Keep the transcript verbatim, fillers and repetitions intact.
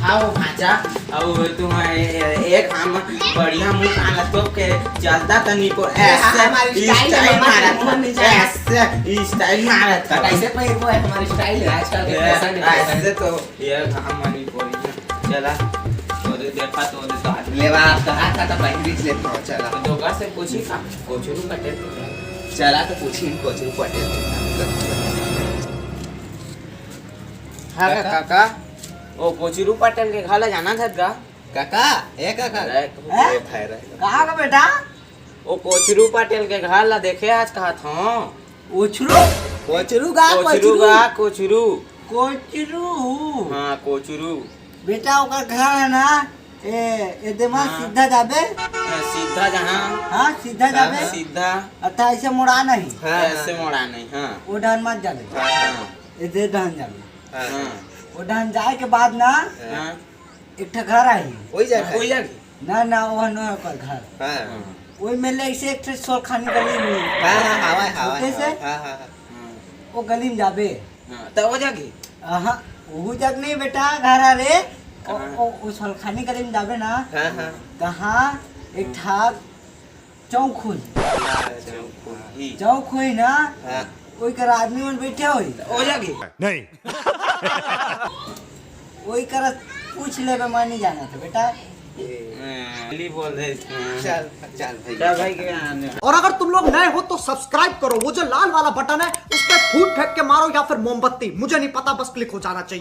आओ भांचा, अउ तुम ए-, ए-, एक हम बढ़िया मुंह कान ला तोप के चलता त नहीं को ऐसे हमारी style है, स्टाइल हमारी मारत मुंह नहीं था, जाए। ऐसे स्टाइल मारत था। कैसे पहिर को है हमारी स्टाइल है आजकल के ए, फैशन है। ऐसे तो ये हम मनी बोली चला। तो दे देखा तो दे तो हाथ ले बा, आप कहा था तो पहिरी ले तो चला। तो दोगा से पूछी का कोचरू पटेल को क्या? चला तो पूछी कोचरू पटेल को। हाँ काका। काका, ओ कोचरू पटेल के घर ला जाना था का? काका, ए काका। अरे, ए भाई रे। कहाँ का बेटा? ओ कोचरू पटेल के घर ला देखे आज कहा था। ओछरू? कोचरू का, कोचरू कोचरू? का, कोचरू। कोचरू? हाँ, कोचरू। बेटा, ओकर घर है ना, ए, ए देमा हाँ। सीधा जाबे। हाँ, सीधा जहाँ। हाँ, सीधा हाँ, जाबे। हाँ। सीधा। अथा ऐसे मोड़ा नहीं। हाँ, ऐसे हाँ। मोड़ा नहीं, हाँ। वो डहन मत जाबे। हाँ। ए दे डहन जाबे। हाँ। हाँ। वो डहन जाए के बाद ना, हाँ। एक ठा घर आही। वही जाके? वही जाके? ना, ना, वो न ओकर घर। हाँ। हाँ। वही में ले ऐसे एक ठे सोलखानी गली में। हाँ, हाँ, हवा है, हवा है, छोटे से? हवा है। हाँ, हाँ, हाँ। हाँ। वो गली में जाबे। हाँ, तो वो जाके? हाँ, वो जग नहीं बेटा, घर आ रे। ओ, कहाँ? ओ, ओ सोलखानी गली में जाबे ना। हाँ, हाँ। तहाँ एक ठा चौक होही। हाँ, चौक होही। चौक होही ना, हाँ। ओई कर आदमी मन बैठे होही। ओ जागे। नहीं। ओई कर पूछ लेबे, मैं नहीं जाना था बेटा। हाँ, बोल दे। चल, चल भाई। चल भाई के यहाँ ने। और अगर तुम लोग नए हो तो सब्सक्राइब करो, वो जो लाल वाला बटन है उस पर फूट फेंक के मारो या फिर मोमबत्ती, मुझे नहीं पता, बस क्लिक हो जाना चाहिए।